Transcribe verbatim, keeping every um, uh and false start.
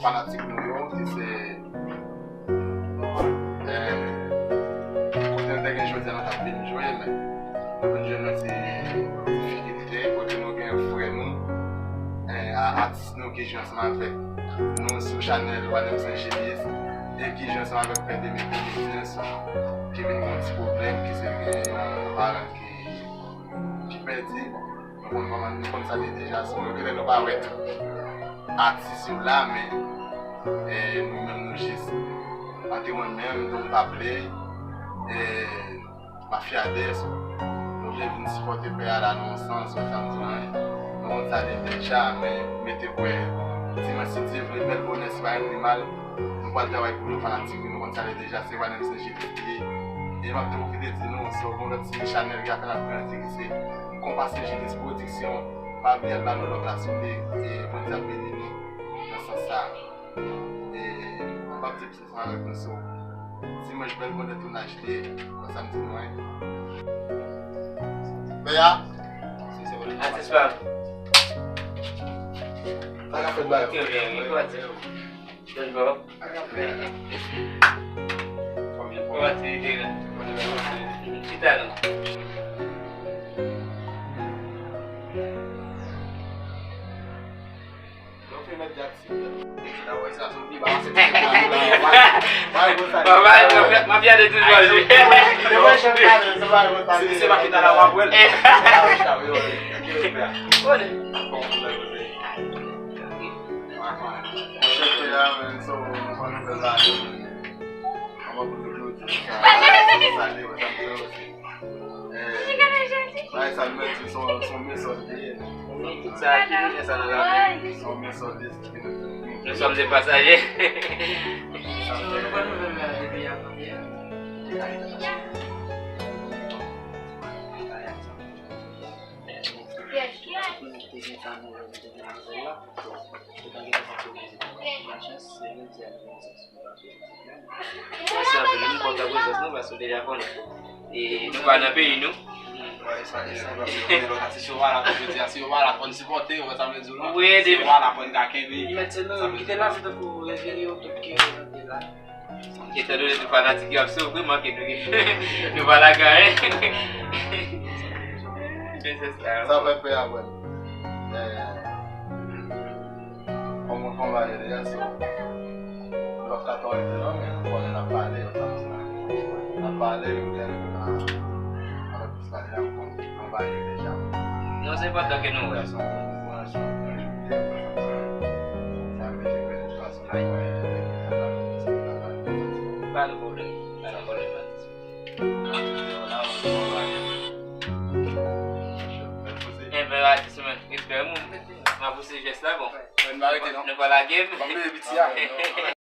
Fanatik nou yo, ki se, eh, kote nou te gen jodi a, nou t ap vin jwe, men nou vin jwenn yon ti difikilte, kote nou gen frè nou, eh, a-, atis nou ki jwe ansanm avèk nou sou chanèl Wanèm Sen Jilis, e ki jwe ansanm avèk Pè Demi Komedyen, ki vin gen yon ti pwoblèm, ki se gen yon paran ki, ki pèdi. Nou konn kòman, nou konn sa li deja. Si nou genlè nou pa wè atis yo la, men, eh, nou menm nou jis, ant mwen menm, Don Pable, eh, Mafia Des, nou vle vin sipòte pè a la nan yon sans, wè sa m di w la, wi. Nou konn sa li deja, men mete kwè, dimanch si Dye vle, bèl bonè, si pa gen pi mal, nou pral travay pou nou fanatik yo, nou konn sa li deja, se Wanèm Sen Jilis li ye. E m ap tou pwofite di nou, se yon lòt ti chanèl ki ap fè n ap grandi, ki se Konpa Sen Jilis Pwodiksyon, pa bliye al ba nou love la sou li, e Bondye ap beni nou nan sans sa. E m ap di ansanm avèk nou sou dimanch bèl bonè tounaj li ye, konsa m di nou, wi. Pè a, atis pa m. Sa ka fèt, bay. Ok, ok, ok. Jèn bò. Kòman aktivite la? Chita non. Bon, fè mèt di aktivite. Sa wè sa, son pi ba, se pi ba. Ba, ba, ba, mafya de tout bò. Se pa ki ta la w ap wè l. Monchè, frè a, men, so, nou pran nouvèl la, men. Kòman pou nou di sa? Salye, wè, sa m di osi. Eh, bagay sa, nou mèt di, se yon, se yon mesòd li ye. Tout sa ki nou fè sa nan lavi. Se yon mesòd li, se ki nou. Nous sommes des passagers. Sa m fè. Mèsi anpil, nou kontan prezans nou, paske w deja konnen. E nou pa nan peyi nou. Wi, de- si yo pa la pou n sipòte, ou wè sa m vle di w la? Wi, si yo pa la pou n ka kenbe. Mèt se nou, kite la, se tankou enferyè yo tout ki prezante la. Etandone tout fanatik yo ap soufri, manke nou, nou pa lage anyen. Men se sa. Sa fè pè a, bwè. Eh, kòm, kòm bagay deja, so, nou p ap ka twò rete non, men nou konnen n ap pale, yo, sa m di la. N ap pale, yo, gen, ah, avèk plis pale, n ap konn, n ap pale deja. Non, se enpòtan ke nou wè. Sa, sa, sa, sa, sa, sa, Pa gen pwoblèm. Pa gen pwoblèm. Enben, atis mwen, respè moun. M ap pouse jès la, bon. Nou pa lage m.